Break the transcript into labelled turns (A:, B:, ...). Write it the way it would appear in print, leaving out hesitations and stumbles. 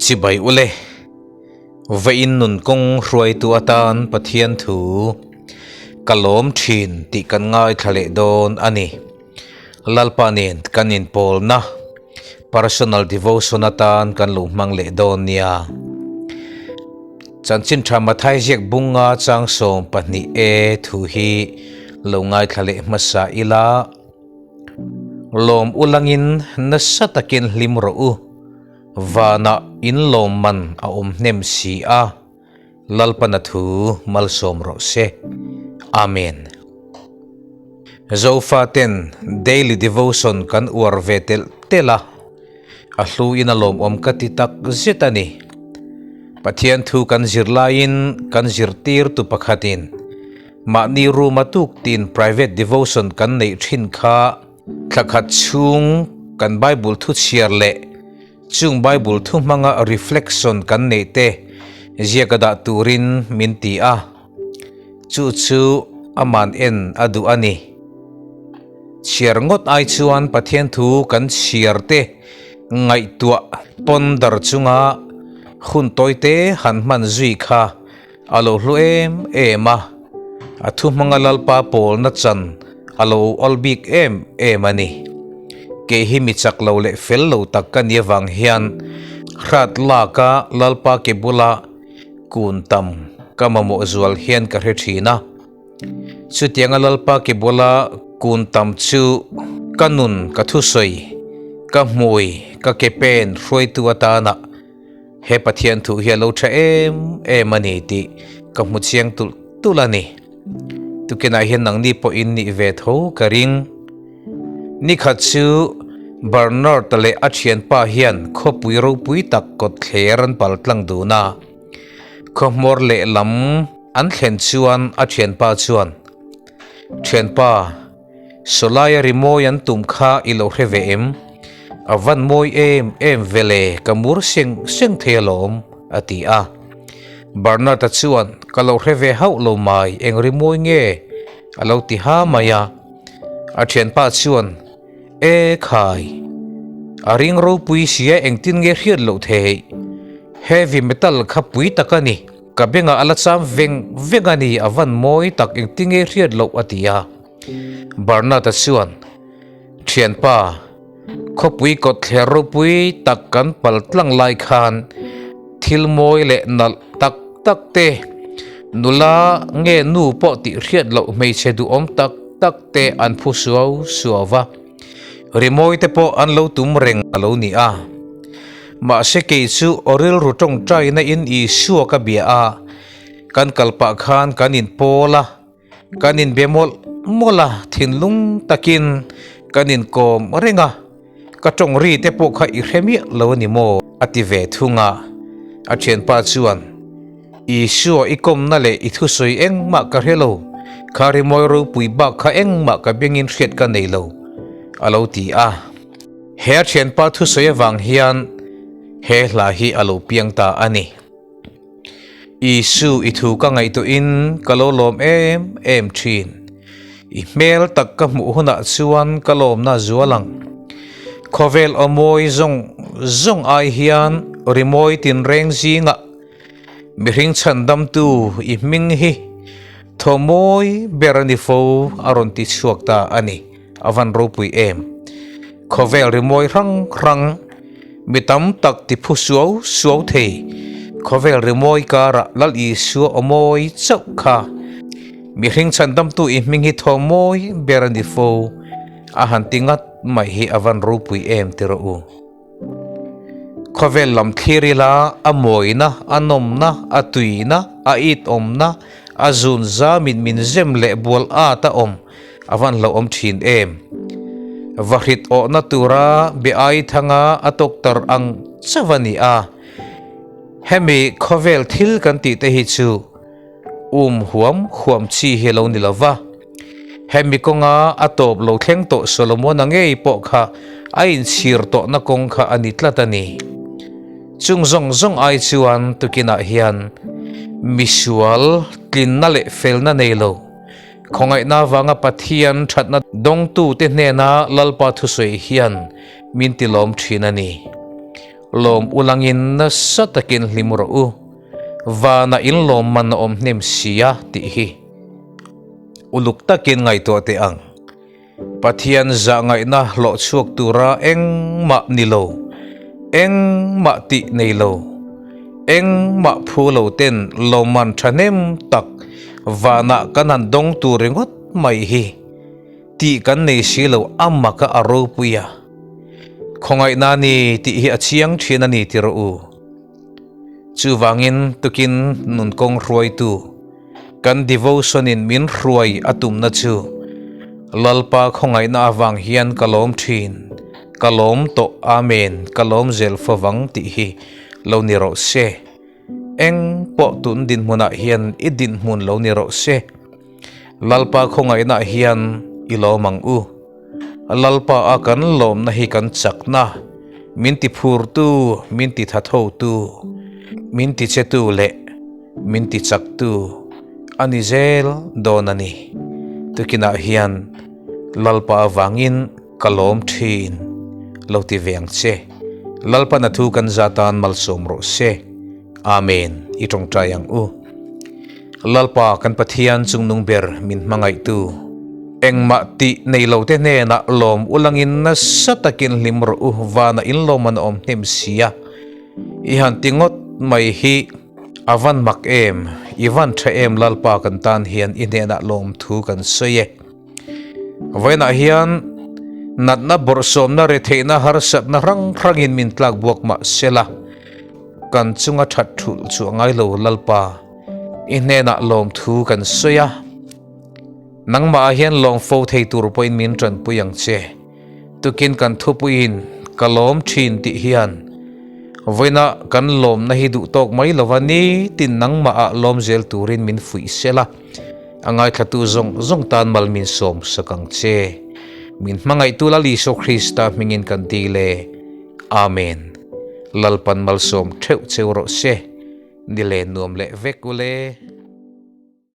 A: Chibai ule, Vawiin nun kawng hruaitu atan Pathian thu ka lawm thin tih kan ngaithla leh dawn a ni. Lalpa nen kan inpawlna personal devotion atan kan lo hmang leh dawn nia. Chanchin tha Mathai ziak bunga chang 12 e thu hi lo ngaithla leh hmasa ila. Lawm ulangin nasa takin hlim rawh u. Vanah in lawm man a awm hnem si a, Lalpana thu malsawm rawh se. Amen. Zofa ten daily devotion kan uar ve telh telh a, a hlu in a lawmawm ka ti tak zet a ni. Pathian thu kan zir laiin kan zirtirtu pakhatin mahni room a tuk tin private devotion kan neih thin kha Thla khat chhung kan Bible thu chhiar leh chung Bible thu hmanga reflection kan neih te ziak a dah turin min ti a, chu chu aman en a duh a ni. Chhiar ngawt ai chuan Pathian thu kan chhiar te ngaihtuah pawn dar chunga hun tawi te han hman zui kha A lo hlu em em a, a thu hmanga Lalpa pawlna chan a lo awl bik em em a ni. Kei hi mi chak lo leh fel lo tak ka nih avang hian hrat laka Lalpa ke bula kun tam ka mamawh zual hian ka hre thin a. Chutianga Lalpa ke bula kun tam chu ka nun ka thusawi, ka hmui, ka ke pen hruaitu atana He Pathian thu hi a lo tha em em a ni tih ka hmu chiang tulh tulh a ni. Tukinah hian nangni pawh in nih ve tho ka ring. Nikhat chu Bernard-a leh a thianpa hian khawpui ropui tak kawt thler an pal tlang dun a. Khawhmawr lehlam an thlen chuan a thianpa chuan, Thianpa, Sawlaia ri mawi an tum kha i lo hre ve em? A van mawi em em ve le, ka mur seng seng thei alawm, a ti a. Bernard-a chuan, Ka lo hre ve hauh lo mai, eng ri mawi nge? a lo ti ha mai a. A thianpa chuan, E khai, a ring ropui sia engtin nge hriat loh theih? Heavy metal kha pui tak a ni. Ka bengah a la cham veng veng a ni, a van mawi tak engtinge hriat loh a ti a. Bernard-a chuan, Thianpa, khawpui kawt thler ropui tak kan pal tlang lai khan thil mawi leh nalh tak tak te, nula nge nu pawh tih hriat loh hmeichhe duhawm tak tak te an phu suau suau va. Rimawi te pawh an lo tum reng a lo ni a. Mahse kei chu aw rilru tawngtaina in Isua ka bia a, kan kal pah khan kan in pawl a, kan in be mawlh mawlh a, thinlung takin kan in kawm reng a, ka tawng ri te pawh kha i hre miah lo a ni maw? a ti ve thung a. A thianpa chuan, Isua i kawmna leh i thusawi engmah ka hre lo, kha rimawi ropui bak kha engmah ka bengin hriat ka nei lo, a lo ti a. He a thianpa thusawi avang hian he hla hi a lo piang ta a ni. Isu i thu ka ngaihtuahin ka lo lawm em em thin. I hmel tak ka hmuh hunah chuan ka lawmna zual ang. Khawvel aw mawi zawng zawng ai hian rimawi tinreng zingah mihring chhandamtu i hming hi thaw mawi ber a ni fo a rawn ti chhuak ta a ni. A van ropui em. Khawvel rimawi hrang hrang mi tam tak ti phu suau suau thei. Khawvel rimawi karah Lal Isua aw mawi chauh kha mihring chhandamtu i hming hi thaw mawi ber a ni fo. A han ti ngat mai hi a van ropui em ti rawh u. Khawvel lam thlir ila a mawina, a nawmna, a tuina, a it awmna, a zun zamin min zem leh bual at a awm a van hlauhawm thin em. Va hrit awhna tura be ai thanga a tawktar ang chauh a ni a. Hemi khawvel thil kan tih te hi chu um huam huam chi hi a lo ni lo va. Hemi kawnga a tawp lo thleng tawh Solomona ngei pawh kha a inchhir tawhna kawng kha a ni tlat a ni. Chung zawng zawng ai chuan tukinah hian misual tlinna leh felna nei lo, khawngaihna avanga Pathian thatna dawngtute hnena Lalpa thusawi hian min tilawm thin a ni. Lawm ulangin nasa takin hlim rawh u, vanah in lawmman a awm hnem sia tih hi uluk takin ngaihtuah teh ang. Pathian zahngaihna hlawh chhuak tura engmah ni lo, engmah tih nei lo, engmah phu lo ten lawmman thahnem tak vanah kan han dawng tur ringawt mai hi tih kan nei si lo a maka a ropui a. Khawngaihna a ni tih hi a chiang thin a ni ti rawh u. Chuvangin tukin nun kawng hruaitu kan devotion in min hruai a tumna chu Lalpa khawngaihna avang hian ka lawm thin, ka lawm tawh Amen, ka lawm zel favang tih hi lo ni rawh se. Eng pawh tun dinhmunah hian i dinhmun lo ni rawh se. Lalpa khawngaihnaah hian i lawm ang u. Lalpa a kan lawmna hi kan chakna, min ti phurtu, min ti thathotu, min ti chetu leh min ti chaktu a ni zel dawn a ni. Tukinah hian Lalpa avangin ka lawm thin lo ti ve ang che. Lalpan a thu kan za tan malsawm rawh se. Amen. I tawngtai ang u. Lalpa kan Pathian chungnung ber min hmangaihtu. Engmah tih nei lo te hnenah lawm ulangin nasa takin hlim rawh u vanah in lawm an awm hnem sia. I han ti ngawt mai hi a van mak em, i van tha em Lalpa kan tan hian i hnenah lawm thu kan sawi e. Vawiinah hian natna bawrhsawmna retheihna harsatna hrang hrangin min tlak buak mah sela kan chunga that thulh chu a ngai lo Lalpa. I hnenah lawmthu kan sawi a, nangmah ah hian lawm fo thei tur pawhin min tanpui ang che. Tukin kan thupuiin ka lawm thin tih hian vawiina kan lawmna hi duh tawk mai lova nitin nangmah ah lawm zel turin min fuih sel a, a ngaithlatu zawng zawng tan mal min sawm sak ang che. Min hmangaihtu Lal Isua Krista hmingin kan ti le. Amen. Lalpan malsawm theuh cheu rawh se. Ni le nuam leh vek u le.